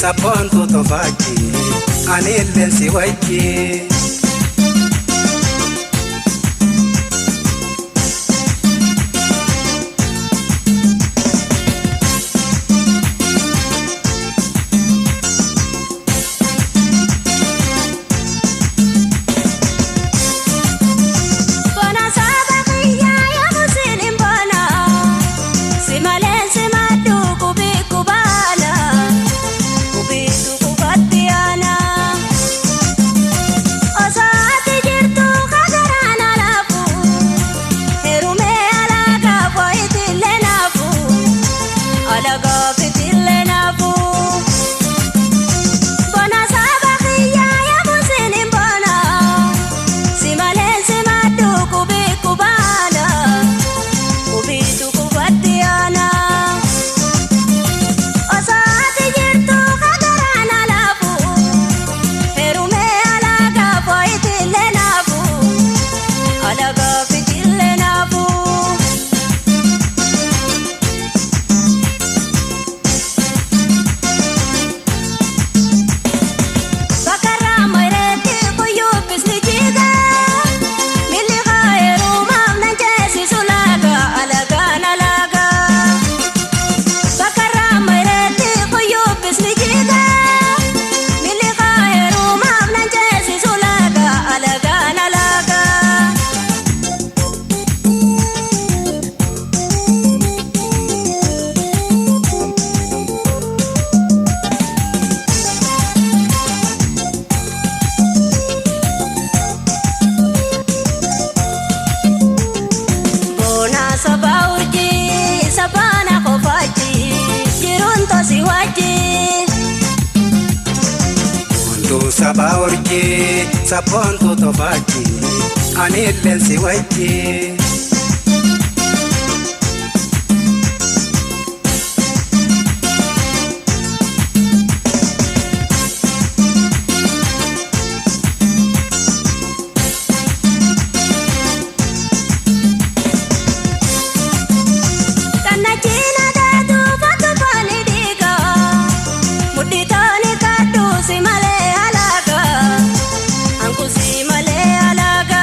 Sabboontuu tofaachi ani illeen si wajji. Bona saba kiyyaa yoomuusin hin bona. Si malee si maddu qubii qubaana. Qubiitu qubatti aana. Osoo ati jirtu kagaraan alaafu. Heerumee alagaa fooyitillee naafu. Alagaa fitillee naafu. Bona saba kiyyaa yoomuusin hin bona. Si malee si maddu qubii qubaana. Qubiitu qubatti aana. Osoo ati jirtu kagaraan alaafu. Heerumee alagaa fooyitillee naafu. Alagaa fitillee naafu. Bakka mareetti kuyyuubbisni jiiga. Milli heerumaaf nan ceesisu laaga alagaan alaga. Bakka mareetti kuyyuubbisni jiiga. Milli heerumaaf nan ceesisu laaga alagaan alaga. Bona saba urjii sabaana qofaachi jiruun tosi wajji. Boontuu saba urjii sabboontuu tofaachi ani illeen si wajji. Kana cina taatu fakka faani dhiiga. Mudhii kadhu si malee alaaga. Anku si malee alaaga.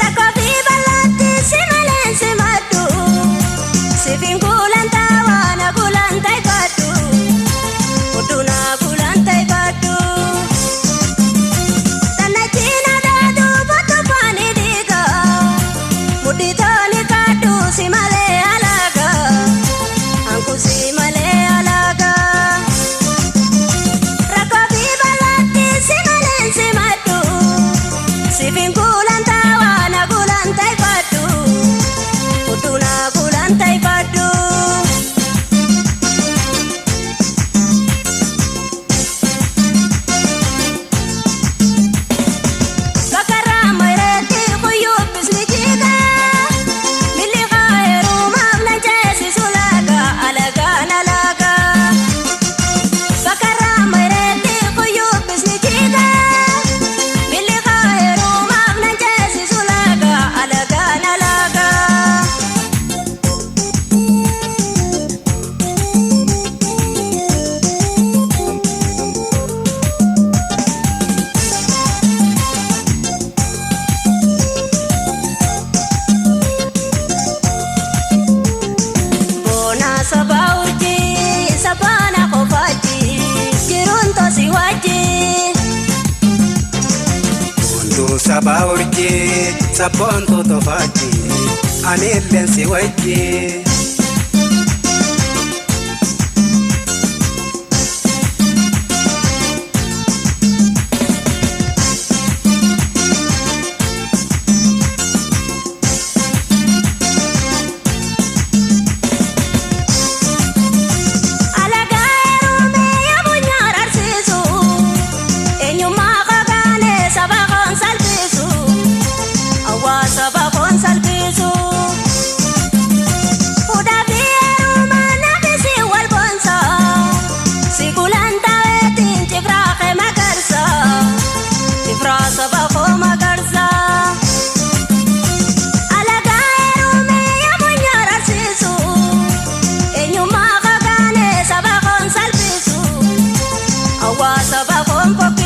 Rakkoo fi bal'aatti si malee si maddu. Sifiin kuulantaa waan kuulantaa ifadhu. Hudduna kuulantaa ifadhu. Kana cina taatu fakka faani dhiiga. Mudhii kadhu si malee alaaga. Anku si malee alaaga. Rakkoo fi bal'aatti si malee si maddu. Sifiin kuulantaa waan kuulantaa ifadhu. Hudduna kuulantaa ifadhu. Bakka mareetti kuyyuubbisni jiiga. Milli heerumaaf nan ceesisu laaga alagaan alaga. Bakka mareetti kuyyuubbisni jiiga. Milli heerumaaf nan ceesisu laaga alagaan alaga. Bona saba urjii sabaana qofaachi jiruun tosi wajji. Boontuu saba urjii sabboontuu tofaachi ani illeen si wajji. Alagaa heerumee yemmuu nyaara arsiisu. Eenyummaa kakaanee saba koon salphisu. Hawaasa koon salphisu. Foon.